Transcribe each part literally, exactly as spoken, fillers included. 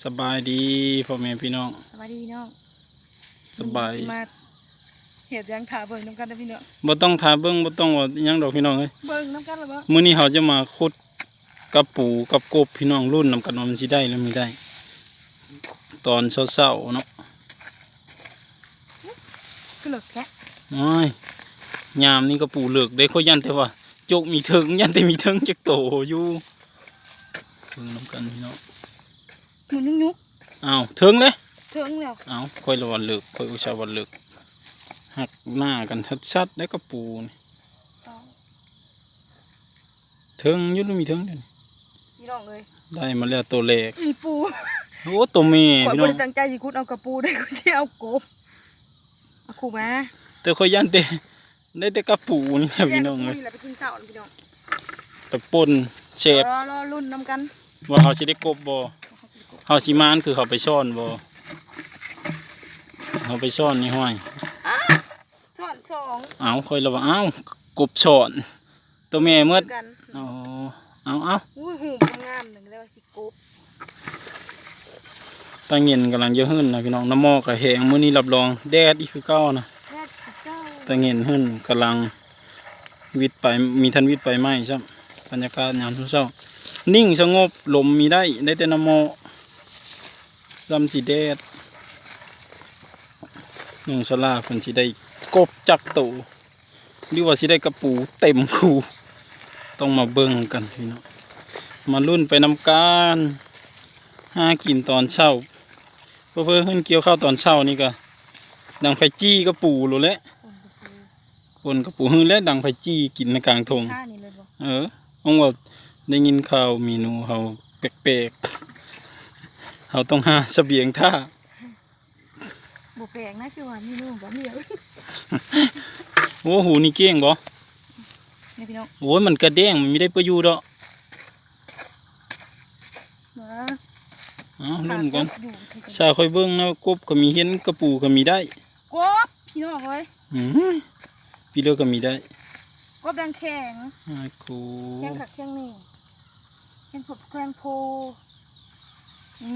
สบายดีพ่อแม่พี่น้อง สบายดีพี่น้อง สบาย มื้อนี้สิมาเฮ็ดหยังถ่าเบิ่งนำกันเด้อพี่น้อง บ่ต้องถ่าเบิ่งบ่ต้องว่าหยังดอกพี่น้องเอ้ย เบิ่งนำกันแล้วบ่ มื้อนี้เฮาจะมาขุดกะปูกับกบพี่น้อง ลุ้นนำกันว่ามันสิได้หรือบ่ได้ ตอนเช้าๆเนาะ คือเลิกแท้ โอ้ย ยามนี้กะปูเลิกเด้ ข้อยย่านแต่ว่าจกมีเถิง ย่านแต่มีเถิงจักโตอยู่ เบิ่งนำกันพี่น้อง มันยุก อ้าวเถิงเลย เถิงแล้ว อ้าวข้อยละว่าเลิก ข้อยอุตส่าห์ว่าเลิก หักหน้ากันชัดๆ ได้กะปูนี่ เถิงอยู่หรือมีเถิงเด้อ พี่น้องเอ้ย ได้มาแล้วตัวแรก อีปู โอ้ตัวแม่ ข่อย พี่ บ่ น้อง ได้ตั้งใจสิขุดเอากะปูได้ ข่อยสิเอากบ เอาคู่มา แต่ข้อยย่านแต่ได้แต่กะปูนี่แหละพี่น้อง แยก เอ้ย กะปูนี่แหละไปกินข้าวพี่น้อง แต่ป่นแซ่บ รอรอลุ้นนำกัน ว่าเฮาสิได้กบบ่ เฮาสิมานคือเขาไปซ่อนบ่ เขาไปซ่อนนี่ห้อย สอนสอง เอ้าข้อยละว่าเอ้ากบซ่อน ตัวแม่หมด คือกัน อ๋อ เอาเอา อุ้ยหูงามหนึ่งแล้วสิกบ ตาเงินกำลังจะหื้นนะพี่น้อง น้ำหม้อก็แห้ง มื้อนี้รับรองแดดอีกคือเก่านะ แดดคือเก่า ตาเงินหื้นกำลังวิดไป มีทันวิดไปไหมซ้ำ บรรยากาศยามเช้าๆ นิ่งสงบ ลมมีได้ ได้แต่น้ำหม้อ ซ้ำสิแดด น้องสลาเพิ่นสิได้กบจักโต หรือว่าสิได้กะปูเต็มคู ต้องมาเบิ่งกันพี่น้อง มาลุ้นไปนำกัน หากินตอนเช้า เพื่อเพื่อขึ้นเกี่ยวข้าวตอนเช้านี่ก็ ดังไฟจี้กะปูโลดแหละ คนกะปูหื้อและดังไฟจี้กินในกลางทง ท่านี้เลยบ่ เออ องว่าได้ยินข่าวเมนูเฮาแปลกๆ เฮาต้องหาเสบียงท่า บ่แปลกนะคือว่าเมนูบ่มีเลย โอ้ หูนี่เก้งบ่ นี่พี่น้อง โอ้ย มันกะแดง มันมีได้ประโยชน์ดอก มา เอ้า ลุ้นกัน อยู่ที่ สาวค่อยเบิ่งนะ กบก็มีเห็น กะปูก็มีได้ กบพี่น้องเอ้ย อืมปีเลือกก็มีได้ กบดังแข็ง อ้ายโค แข็งคักแข็งนี่แข็งพบแข็งโพ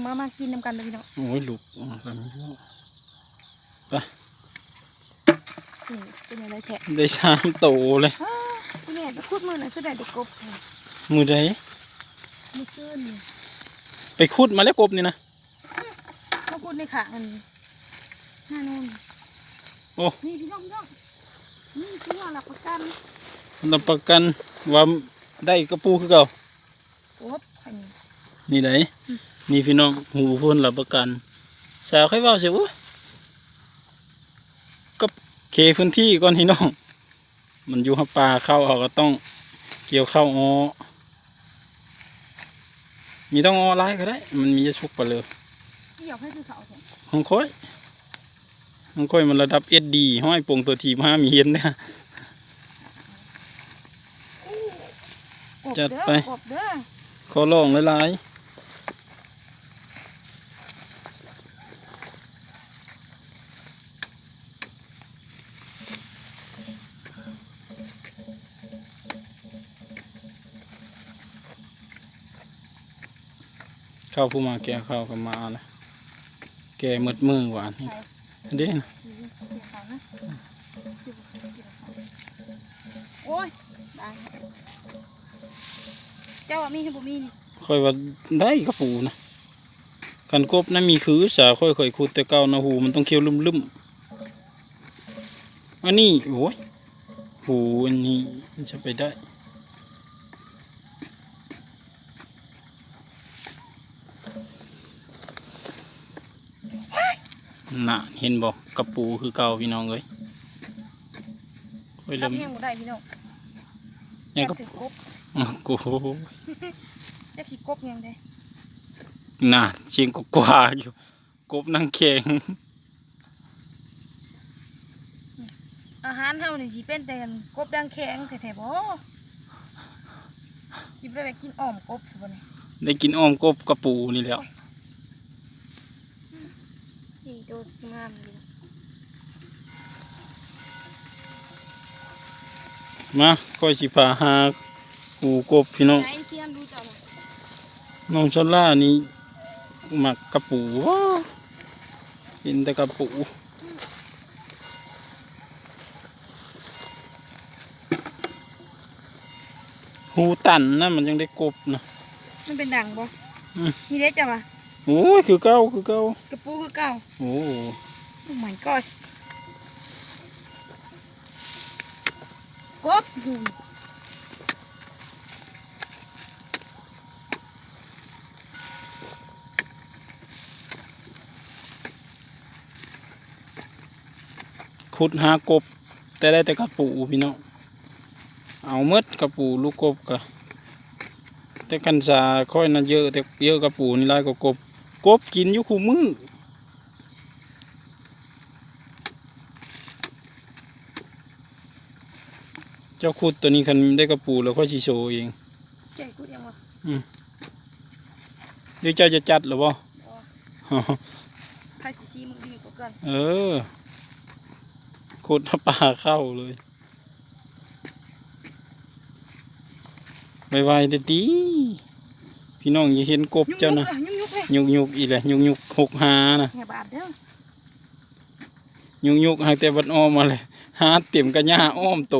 มามากินนำกันเลยพี่น้อง โอ้ย ลูก อ๋อ แบบนี้ก็ ไป นี่เป็นอะไรแท้ ได้สามโตเลย อ้าพี่แม่ไปขุดมื้อนั้นคือได้แต่กบ มือใด มื้อคืนนี่ ไปขุดมาแล้วกบนี่นะ มาขุดในข้างอันหน้านู่น โอ้ นี่พี่น้องพี่น้องนี่พี่น้องรับประกัน รับประกันว่าได้กะปูคือเก่า กบอันนี้ นี่ได นี่พี่น้อง หูเพิ่นรับประกัน สาวค่อยเว้าเสีย โอ้ย ก็เคพื้นที่ก่อนพี่น้อง มันอยู่หาป่าเข้า เขาก็ต้องเกี่ยวเข้าอ้อ มีต้องอ้อหลายก็ได้ มันมีจะสุกไปเลย ที่อยากให้คือเขาเถอะ ของข้อย ของข้อยมันระดับ เอสดี ห้อยปงตัวทีมห้ามีเห็นเนี่ย กบ จัด เด้อ ไป กบเด้อ ขอลองหลายๆ เข้าผู้มาแก่เข้าก็มาแล้ว แก่หมดมือหวานนี่เด้ เดี๋ยวเขานะโอ้ยตายเจ้าว่ามีให้บ่มีนี่ ค่อยว่าได้กะปูนะ คันกบนะมีคือสาค่อยๆขุดแต่เก่านะ หูมันต้องเคี้ยวลุ่มๆ อันนี้ โอ้ย หูอันนี้มันจะไปได้ น่ะ เห็นบ่ กะปูคือเก่าพี่น้องเอ้ย โอ้ย รั เริ่ บ ม ยังบ่ได้พี่น้อง ยังกะ ถือกบ โอ้โห จะขี้กบยังได้ น่ะ เสียงกกว่าอยู่ กบนางแข็ง อาหารเฮานี่สิเป็นแต่กบดังแข็งแท้ๆบ่สิบ่ได้ไปกินอ้อมกบซะบ่นี่ ได้กินอ้อมกบกะปูนี่แหล้ว นี่โตงามอยู่ มา ค่อยสิพาหาปูกบพี่น้อง ไหนเทียนดูจ้ะ น้องชอลล่านี่ หมากกะปู ว้า กินแต่กะปู หูตันนะ มันยังได้กบนะ มันเป็นดังบ่ อืม นี่เด้จ้ะวะ โอ้ย คือเก่า คือเก่า กะปูคือเก่า โอ้ Oh my gosh กบ ขุดหากบ แต่ได้แต่กะปูพี่น้อง เอาหมดกะปู ลูกกบกะ แต่คันสาข้อยน่ะเยอะ แต่เยอะกะปูนี่หลายกว่ากบ กบกินอยู่คู่มื้อ เจ้าขุดตัวนี้คันได้กะปูแล้วค่อยสิโชว์เอง ใจกูยังวะ อืม เดี๋ยวเจ้าจะจัดหรือบ่ บ่ ใครสิชี้มึงดีกว่ากัน เออ ขุดปลาเข้าเลย ไวๆเด้อติ พี่น้องอย่าเห็นกบเจ้านะ ยุกๆเลย ยุกๆเลย ยุกๆอีกแหละ ยุกๆหกหานะ อย่าบาดเด้อ ยุกๆ ให้แต่บัดอ้อมมาเลย หาเต็มกะหญ้าอ้อมโต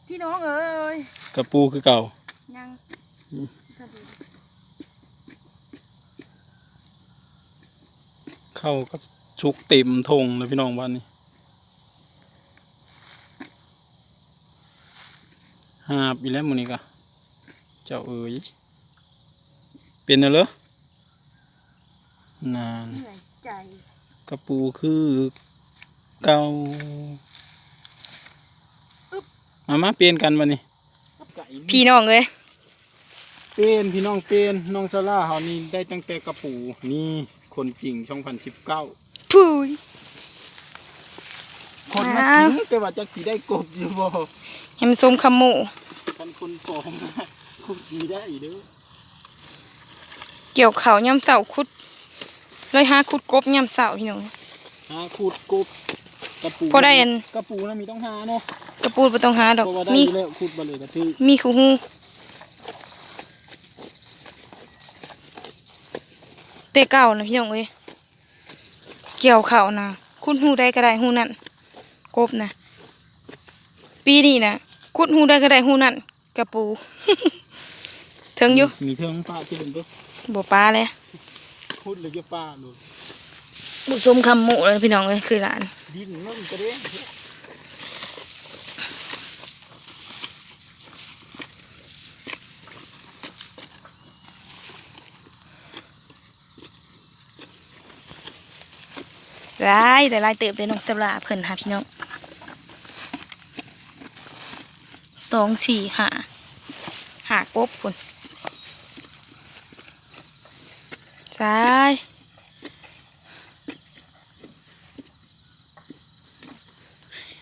พี่น้องเอ้ย กะปูคือเก่า ยัง เข้าก็ชุกเต็มทงเลยพี่น้องบ้านนี้ หาบอีกแล้วมื้อนี้กะ เจ้าเอ๋ย เป็นแล้วเหรอ นาน เหนื่อยใจ กะปูคือเก่า อึ๊บ มา มาเปลี่ยนกันบัดนี้ พี่น้องเอ้ย เปลี่ยนพี่น้องเปลี่ยน น้องซาร่าเฮานี่ได้ตั้งแต่กะปู นี่คนจริง สองพันสิบเก้า พุ้ย คนมาจริง อ้าว แต่ว่าจักสิได้กบอยู่บ่ ให้มันสมคำหมู่ คันคนปลอมนะ กบสิได้เด้อ เกี่ยวข้าวยามเช้าขุด เลยหาขุดกบยามเช้าพี่น้อง หาขุดกบ กะปู พอได้อัน กะปูนะมีต้องหาเนาะ กะปูบ่ต้องหาดอก เพราะว่าได้ มี อยู่แล้ว ขุดบ่เลยกะถือ มีคู่ฮู แต่เก่านะพี่น้องเอ้ย เกี่ยวข้าวนะ ขุดฮูใดก็ได้ฮูนั่น กบนะ ปีนี้นะ ขุดฮูใดก็ได้ฮูนั่น กะปู เถิงอยู่ มีเถิงปะที่เป็นเด้อ บ่ปะเลย ขุดเลยจะปะเลย บ่สมคำหมู่แล้วพี่น้องเอ้ย คือหลาน ดินมันกระเด้ง หลาย ได้หลายเติบเลยน้องสลาเพิ่นหาพี่น้อง สอง สี่ ห้า ห้ากบพุ้น สาย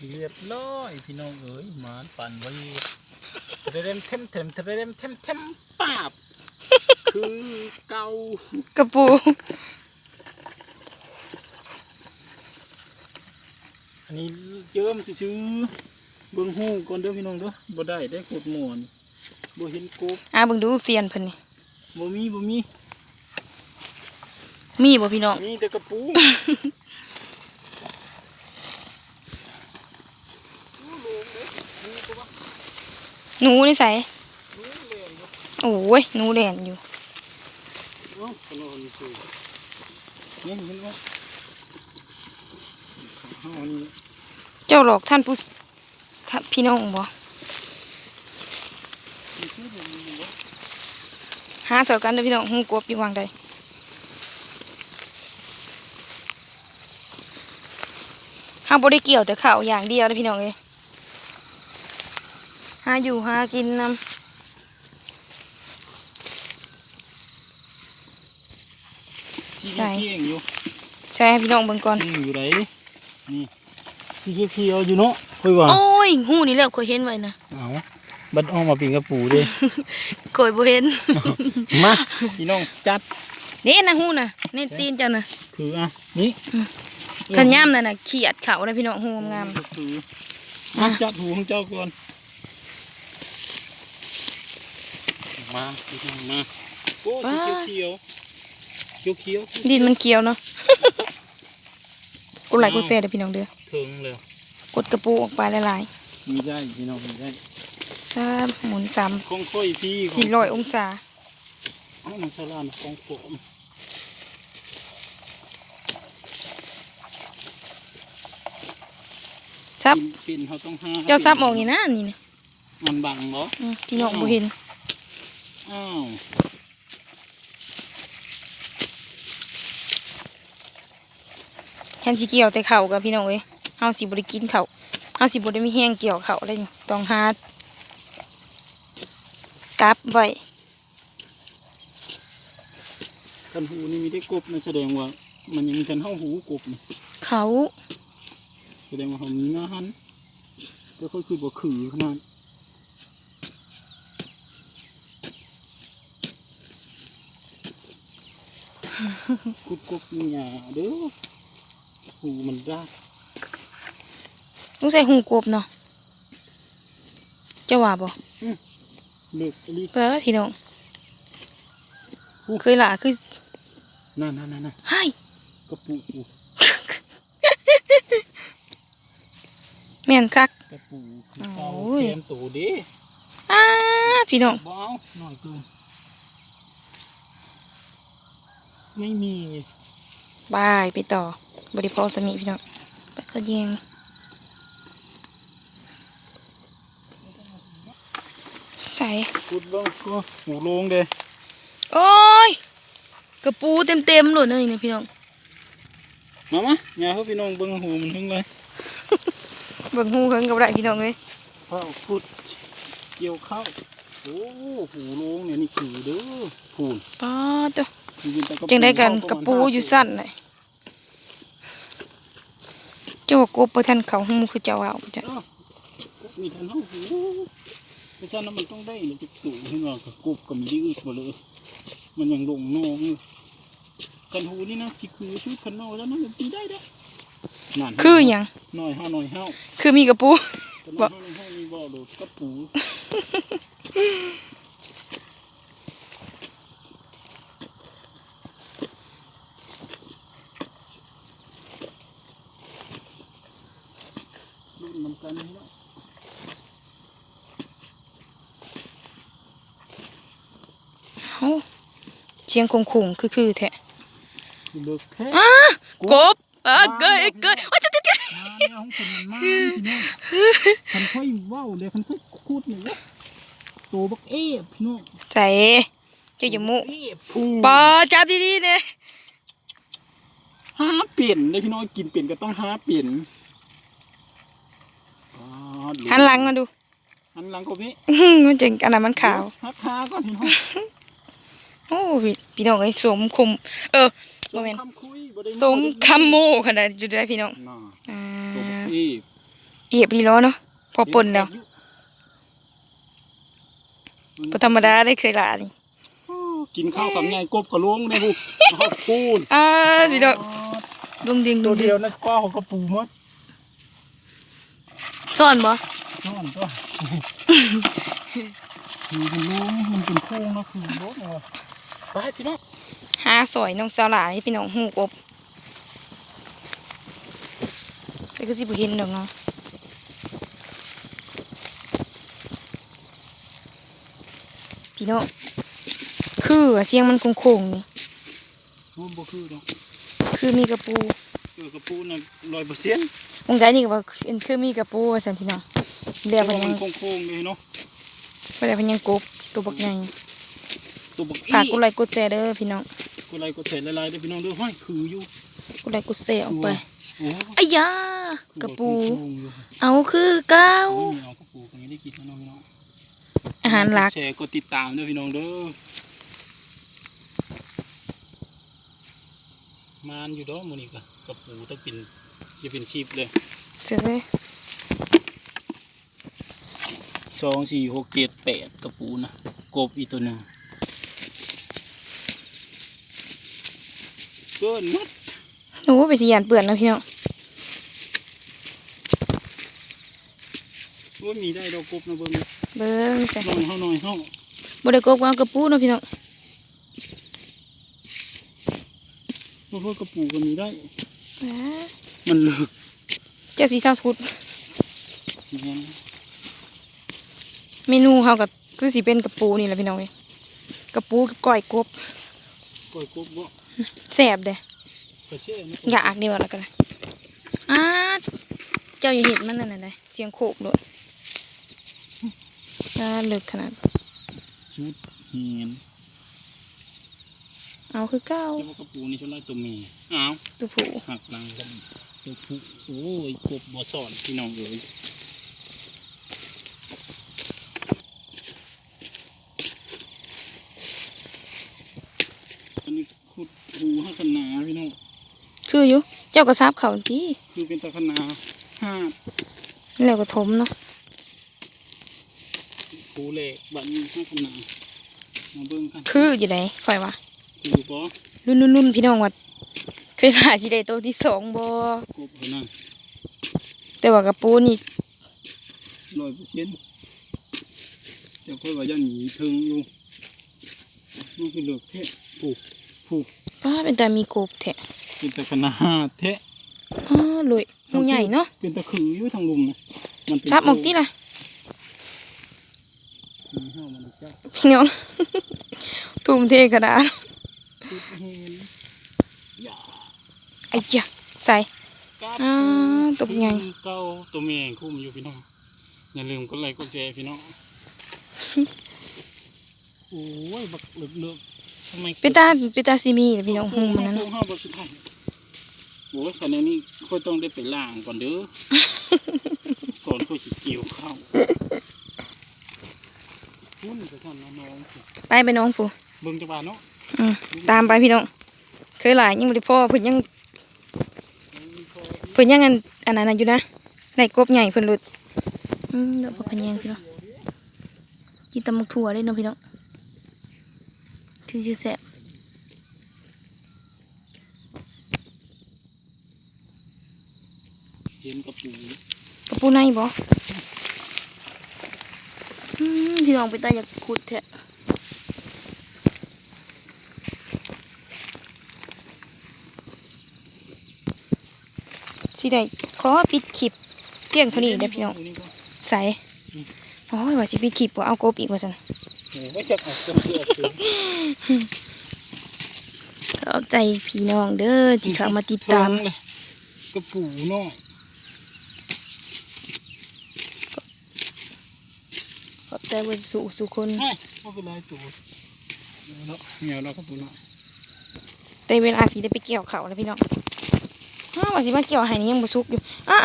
เรียบร้อยพี่น้องเอ๋ย หมานปั่นไว้อยู่ เทรมเทมเทมเทรมเทมเทมปาบ คือเก่า กะปู อันนี้เจิมซื่อๆ เบิ่งฮูก่อนเด้อพี่น้องเด้อ บ่ได้ได้ขุดม่วน บ่เห็นกบ อ่า เบิ่งดูเซียนเพิ่นนี่ บ่มี บ่มี มีบ่พี่น้อง มีแต่กะปู หนูนี่ไส โอ้ย หนูแล่นอยู่ เอ้า นี่เห็นบ่ เจ้าหลอกท่านผู้ ถ้าพี่น้องบ่ หาซอยกันเด้อพี่น้อง ฮูกบอยู่หว่างใด เฮาบ่ได้เกี่ยวแต่ข้าวอย่างเดียวเด้อพี่น้องเอ้ย หาอยู่หากินนำ ใส่ เองอยู่ ใส่ให้พี่น้องเบิ่งก่อน นี่อยู่ไหน นี่ สีเขียวๆอยู่เนาะ ค่อยว่า โอ้ย ฮูนี่แหละข้อยเห็นไว้นะ เอา บัดออกมาเป็นกะปูเด้ ข้อยบ่เห็น มา พี่น้องจัด นี่นะฮูนะ นี่ตีนเจ้านะ คืออ่ะ นี่ อืม คันยามนั่นน่ะ เขียดเขานะพี่น้อง ฮูงามๆ คือ มา จัดฮูของเจ้าก่อน ห มาพี่น้องมา โอ้ ว้า สีเขียวเขียวเขียวเขียว ดินมันเขียวเนาะ กดไลค์กดแชร์เด้อพี่น้องเด้อ เถิงเลย กดกระปูออกไปหลาย มีได้พี่น้องมีได้ ๆ สาม หมุนสาม ของค่อยพี่ สี่ร้อยองศา เอาน้ำสลาดของผม ซับ เป็นเขาต้องห้า เจ้าซับออกนี่นะนี่นะ มันบังบ่ อืมพี่น้องบ่เห็น อ้าว แทนสิเกี่ยวแต่เข่ากับพี่น้องเอ้ย เฮาสิบ่ได้กินเข่า เฮาสิบ่ได้มีแฮงเกี่ยวเข่าเลยนี่ ต้องหากับไว้ คันหูนี่มีได้กบนะแสดงว่า มันยังมีคันเฮาหูกบนี่ เขา แสดงว่าเขามีหน้าหันแต่ค่อยคือบ่คือขนาด ขุดกบมีหญ้าเด้อ หูมันด้า ต้องใส่หูกบเนาะ เจ้าว่าบ่ เลิกอีหลี เปิดพี่น้อง เคยละคือ นั่นนั่นนั่นนั่น ไห้ กระปู แม่นคัก กระปูคือเก่า โอ้ย แทนตัวเด้ อ้าพี่น้อง บ่เอาหน่อยเกิน ไม่มี บายไปต่อ บ่ได้พอสมีพี่น้อง ไปก็แยง ใส่ ขุดเบิ่งก็หูโลงเด้ โอ้ย กระปูเต็มๆเลยนี่นะพี่น้อง มามาอย่าให้พี่น้องเบิ่งหูมันถึงเลย เบิ่งหูเพิ่งกับได้พี่น้องเลย ข้าวขุดเกี่ยวข้าว โอ้ หูโลงเนี่ยนี่คือเด้อ พูน ป้าดตัว มีแต่ระ จังได้กัน เข้า กระปูอยู่สั้นเลย เจ้ากบบ่ทันเขาหูคือเจ้าเอาจ้ะ เออมีทันเฮาหู เพราะฉะนั้นมันต้องได้เลยจุกตูขึ้นมากระกบกับมีได้อึดมาเลย มันยังลงนอกอยู่ กันหูนี่นะที่คือชุดคันนอกแล้วนะมันตีได้เด้อนั่น คือหยัง หน่อยเฮาหน่อยเฮา คือมีกระปู คันนอกเฮาหน่อยเฮามีบ่อโดดกระปู รุ่นนำกันนี่เนาะ เอ้าเสียงคงคงคือคือแท้ เลิกแท้ อ้ากบเออเกยเกยโอ้ยเจ้าเจ้าเจ้า มาเนี่ยของคุณมันมาพี่น้องคันค่อยเว้าเลยคันค่อยขุดเนี่ยโอ้ตัวบักเอฟพี่น้อง ใส่เจ้าอย่ามุ เอฟผู้ ปอจับดีๆเนี่ย หาเปลี่ยนเลยพี่น้องกินเปลี่ยนก็ต้องหาเปลี่ยนอ๋อ หันหลังมาดู หันหลังก็พี่ มันจังอันนั้นมันขาว หักขาก่อนพี่น้อง โอ้พี่พี่น้องไอ้ยสมคม เออบ่แม่น คำคุยบ่ได้ สมคำโมขนาดอยู่ได้พี่น้อง น่า อ่า ตัวบักเอฟ เอียบดีแล้วเนาะพอปนแล้วบ่ธรรมดาได้เคยละนี่ กินข้าวคำใหญ่กบกระลวงได้บุกพูน อ่าพี่น้องดวงดิงด ตัว ว งดิ เดี ง ยวนะป้าเขากระปูหมด ซ่อนบ่ นอนตัวคือมันลวงมันเป็นโค้งนะคือรถนะวะไปพี่น้อง หาสอยน้องสาวหลายพี่น้องหูกบแต่ก็สิบ่เห็นดอกเนาะพี่น้องคือว่าเสียงมันโค้งๆนี่ มันบ่คือเนาะ คือมีกระปู เออกระปูน่ะร้อยเปอร์เซ็นต์ วงใดนี่ก็ว่าคือมีกระปูว่าซั่นพี่น้องเรียก แต่ เพิ่น ว่า ยั มัน ง โค้งๆเลยเนาะ บ่ได้เพิ่นยังกบตัวบักใหญ่ ตัวบัก ฝาก อี กดไลค์กดแชร์เด้อพี่น้อง กดไลค์กดแชร์หลายๆด้วยพี่น้องเด้อห้อยคืออยู่ กดไลค์กดแชร์ออกไป โอ้ อ้ายยา คือก ระปู โค้งๆอยู่ เอาคือเก่า โอ้ยเอากระปูกันยังได้กินแล้วเนาะพี่น้อง อาหารหลัก แชร์กดติดตามด้วยพี่น้องเด้อมานอยู่ดอกมื้อนี้ก็กระปูต้องเป็นจะเป็นชีพเลย เจอเลย สองสี่หกเจ็ดแปดกระปูนะกบอีกตัวหนึ่งเกินหมด หนูไปสิยานเปื่อนแล้วพี่น้อง ว่ามีได้ดอกกบนะเบิ่ง เบิ่งสิ หน่อยเฮาหน่อยเฮา บ่ได้กบก็เอากระปูเนาะพี่น้อง โอ้โห กระปูก็มีได้ อ่า มันเลิก เจ้าสีเศร้าสุด แม่น เมนูเฮาก็คือสิเป็นกระปูนี่แหละพี่น้องเอ้ย กระปูกับก้อยกบ ก้อยกบบ่ แซ่บเด้ ก็แซ่บนะ อยากเด้ว่าแล้วก็ได้ อ้า เจ้าอย่าเฮ็ดมันนั่นน่ะเด้ เสียงโคกโลด อ่า เลิกขนาด สุดแฮง เอาคือเก่า แต่ว่ากระปูนี่ส่วนหลายตัวแม่ อ้าว ตัวผู้ หักหลังกัน ตัวผู้ โอ้ย กบบ่ซ่อนพี่น้องเอ้ย อันนี้ขุดหูหาคะนาพี่น้อง คืออยู่ เจ้าก็ซับเขาติ คือเป็นตาคะนา หาบ แล้วก็ถมเนาะ คูแรก บัดนี้หาคะนา มาเบิ่งกัน คืออยู่ได๋ ข้อยว่า คือบ่ รุ่นๆๆ พี่น้องว่า เคยหาสิได้โตที่สองบ่ กบเท่านั้น แต่ว่ากระปูนี่ ร้อยเปอร์เซ็นต์ แต่ข้อยว่าย่านหนีเทิงอยู่ มันคือเลิกแท้ ผู้ ผู้ ป้า เป็นตามีกบแท้ เป็นตาคะนาแท้ อ้า ลุย หูใหญ่เนาะ เป็นตะคืออยู่ทางลุ่มนะ มันเป็น ซับออกติล่ะ อืม เฮามันจับ พี่น้อง ทุ่มเทขนาด ติดเห็น อย่า ไอ้เจ้า ใส่ ครับ อ่า ตัวใหญ่ เก่า ตัวแม่คุ้มอยู่พี่น้อง อย่าลืมกดไลค์กดแชร์พี่น้อง โอ้ย บักเลิกๆ ทำไม เป็นตา เป็นตาซีมีนะพี่น้อง โอ้โห หูมันนั่นน่ะ เฮาบักสุดท้าย โอ้ย คันนี้ข้อยต้องได้ไปล้างก่อนเด้อ ก่อนข้อยสิเกี่ยวข้าว พุ่นไปทำน้อง ไป ไปน้องผู้ เบิ่งจังหวะเนาะ อืม ตามไปพี่น้อง เคยหลายยังบ่ได้พ้อ เพิ่นยัง เพิ่นยังอัน อันนั้นน่ะอยู่นะ ได้กบใหญ่เพิ่นหลุด อืม ดอกผักขะแยงพี่น้อง กินตำบักถั่วเลยเนาะพี่น้อง คือสิแซ่บ เห็นกระปู กระปูในบ่ อืม พี่น้อง เป็นตาอยากขุดแท้ สิได้ขอปิดคลิปเพียงเท่านี้เด้อพี่น้อง ใส่ อืม โอ้ย ว่าสิปิดคลิปบ่เอากบอีกว่าซั่น โอ้ย จักเอากบเด้อ ขอบใจพี่น้องเด้อที่เข้ามาติดตาม เทิงเลย กระปูน้อย ขอบใจเบิดสู่สู่คน เฮ้ย บ่เป็นไรตัว เนาะ เหี่ยวเนาะ กระปูน้อย แต่เวลาสิได้ไปเกี่ยวข้าวแล้วพี่น้อง อ้าว ว่าสิมาเกี่ยวให้นี่ยังบ่สุกอยู่ อ้า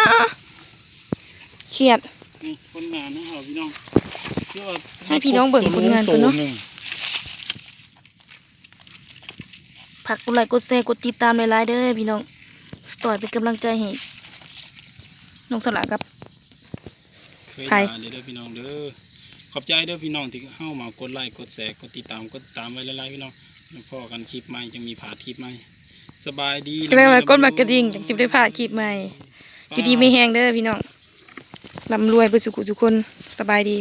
ๆๆ เครียด นี่ผลงานของเฮาพี่น้อง คือว่า ให้พี่น้องเบิ่งผลงานก่อนเนาะ โตหนึ่ง ฝากกดไลค์กดแชร์กดติดตามหลายๆเด้อพี่น้อง สตอยเป็นกำลังใจให้น้องสละกับ เคย ไผ มาเด้อพี่น้องเด้อ ขอบใจเด้อพี่น้องที่เข้ามากดไลค์กดแชร์กดติดตามกดติดตามไว้หลายๆพี่น้อง แล้วพ้อกันคลิปใหม่ จังมีพลาดคลิปใหม่ สบายดี ก็เลยว่ากดมากระดิ่งจังสิบ่ได้พลาดคลิปใหม่ อยู่ดีมีแฮงเด้อพี่น้อง ร่ำรวยเบิดสุขุสุคน สบายดี